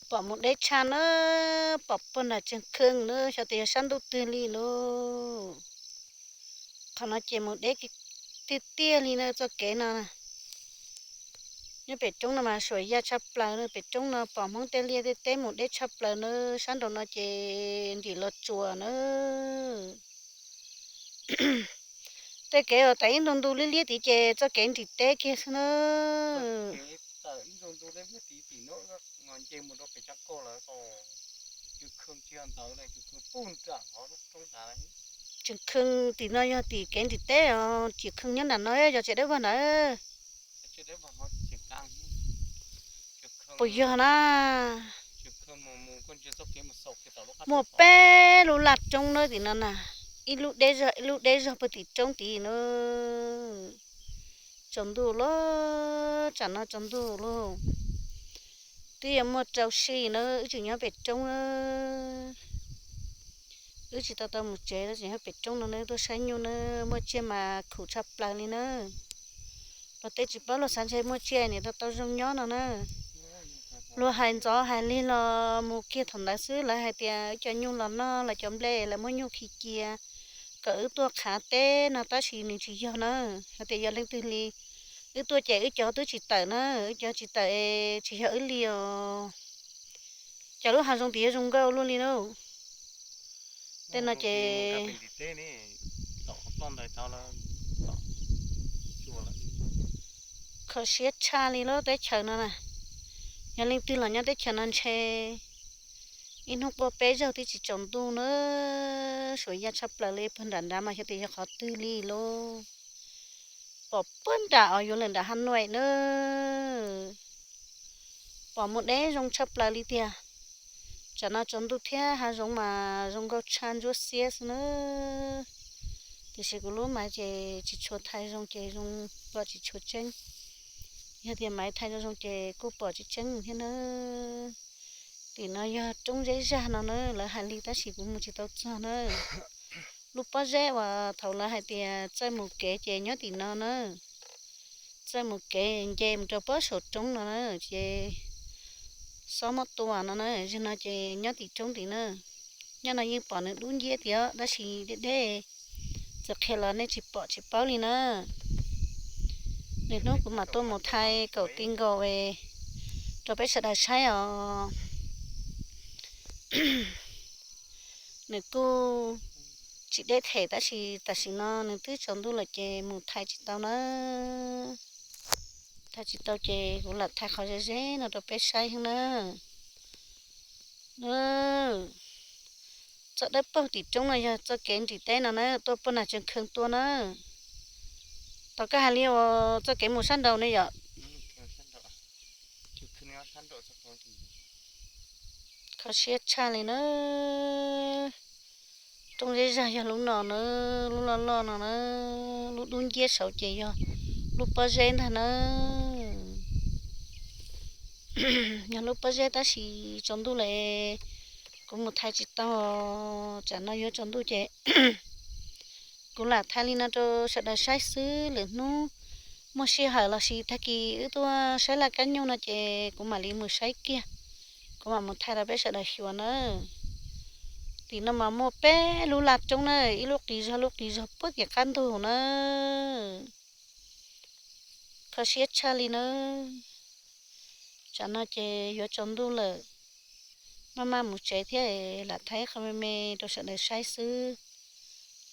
Pom mus deb tshaj na, pom puag nram tseeg khee na, xyov tias yog sab ntuj twg li lauj. Qhov no ces mus deb tiag tiag li na txoj kev no. Nyob pem roob no mas suam yaj tshaj plaws na, pem roob no pom Hmoob tej liaj tej teb mus deb tshaj plaws na, sab nraum no ces nrim los tsuas na. Tej kev uas tawm ib ntu ntu liab liab tid ces txoj kev nrim teb kiag xwb na. Tseem khee tim no yog tim kev nrim teb os, tim khee nyob nram no yog tseem khee nyob nram no. Puas yog na? Muaj peb lub laj roob na tim no na, ib lub deb zog ib lub deb zog puag tim roob tid na. Tsaus ntuj lawm, tsam no tsaus ntuj lawm. Twb yuav muaj rau si na, wb tseem nyob pem roob na. Wb tsis tau tau mus tsev, tseem nyob pem roob no na, tuaj saib nyuj na, muaj tsiaj mas khum tshaj plaws li na. Luag tej tsis paub luag xav ntshe muaj tsiaj niam tau tau zoo nyob no na. Luag hais ntxov hais lig los mus kiag thaum ntawd xwb, lawv hais tias wb cov nyuj los noj, lawv cov nplej lawv muab nyuj khi cia kom wb tuaj qhav teb no tab sis nws tsis yog na. Hais tias yog leej twg li, wb tuaj ces wb cov twb tsis tawm na, wb cov tsis tawm es tsis yog wb li os. Cov lub hav zoov tim yuav zoo nkauj luaj li lauj. Tej no ces kho siab tshaj li lub teb chaws no na. Yog leej twg los nyob teb chaws no ntshe ib hnub quaj peb zaug twb tsis tsaus ntuj na. Suam yaj tshaj plaws li, puag nram nrad mas xyov tias yog qhov twg li lauj. Pom puag nram os, yuav lawm nram Hav Nuam na. Pom mus deb zoo tshaj plaws li tiag. Tsam no tsaus ntuj thiab hav zoov mas zoo nkauj tshaj ntsuab xiab xwb na. Tiam sis kuv lub mas ces tsis tshua thaij zoo ces zoo pom tsis tshua tseeb. Yog tias mas thaij zoo zoo ces kuj pom tsis tseeb thiab na. Tim no yog roob zeb zag no na, lawv hais li tab sis kuv mus tsis tau txog na. Lub pob zeb uas thaum lawv hais tias txawj mus kev ces nyob tim no na. Txawj mus kev nce mus rau pob saum roob no na, ces xob muab tua no na, zaum no ces nyob tim roob tim na. Nyob no yeej pom nws dub nciab tiag tab sis deb deb, txawm qhia los nej tsis pom tsis paub li na. Lwm hnub kuv mam tuaj mus thaij kaum ti nkaus rau peb sawv daws saib os. Nws kuj tsis deb them tab sis tam sim no nws twb tsaus ntuj lawm ces mus thaij tsis tau na. Thaij tsis tau ces kuv lam thaij qhov ze ze no rau peb saib heev na. Txoj dawb paug tim roob no yog txoj kev nrim teb no na, tuaj puag nram tseem khee tuaj na. Tau koj hais li uas txoj kev mus sab nraud ne yom. Kho siab tshaj li na. Roob zeb zag yog lub no na, lub loj loj no na, lub dub nciab saud ces yog lub pob zeb ntag na. Yog lub pob zeb tab sis tsaus ntuj lawm, kuv mus thaij tsis tau. Tsam no yuav tsaus ntuj ces kuv lam thaij li no rau sawv daws saib xwb, lwm hnub muaj sij hawm los sis tag kis wb tuaj saib laj kab nyuj no ces kuv mam li mus saib kiag, kuv mam mus thaij rau peb sawv daws xyuas na. Tim no mas muaj peb lub laj roob na, ib lub qis zog lub qis zog puag tim qab ntug na. Kho siab tshaj li na. Tsam no ces yuav tsaus ntuj lawm, maj maj mus tsev thiab, lam thaij qhov me me rau sawv daws saib xwb.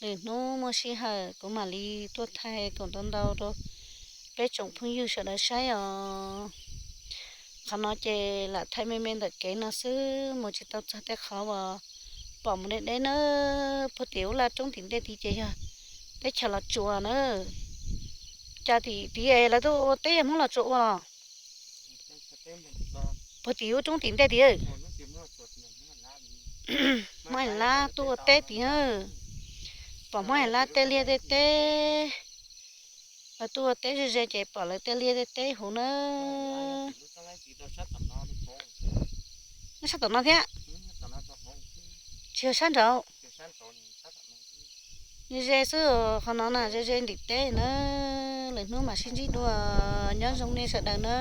Lwm hnub muaj sij hawm kuv mam li tuaj thaij kom ntau ntau rau peb tsoom phooj ywg sawv daws saib os. Qhov no ces lam thaij me me ntawm kev no xwb, mus tsis tau txog tej qhov uas pom mus deb deb na. Puag tim ub laj roob tim ntej tid ces yog teb chaws Los Tsuas na. Cas tim tid lawv tuaj ua teb yog Hmoob Los Tsuas ua los? Puag tim ub roob tim ntej tid, Hmoob Hais Lab tuaj ua teb tid. Pom Hmoob Hais Lab tej liaj tej teb, lawv tuaj ua teb ze ze ces pom lawv tej liaj tej teb huv na. Nyob sab tom no thiab, tsis yog sab nraud. Ze ze xwb, qhov no na ze ze nrim teb na. Lwm hnub mam sib ntsib dua, nyob zoo nej sawv daws na.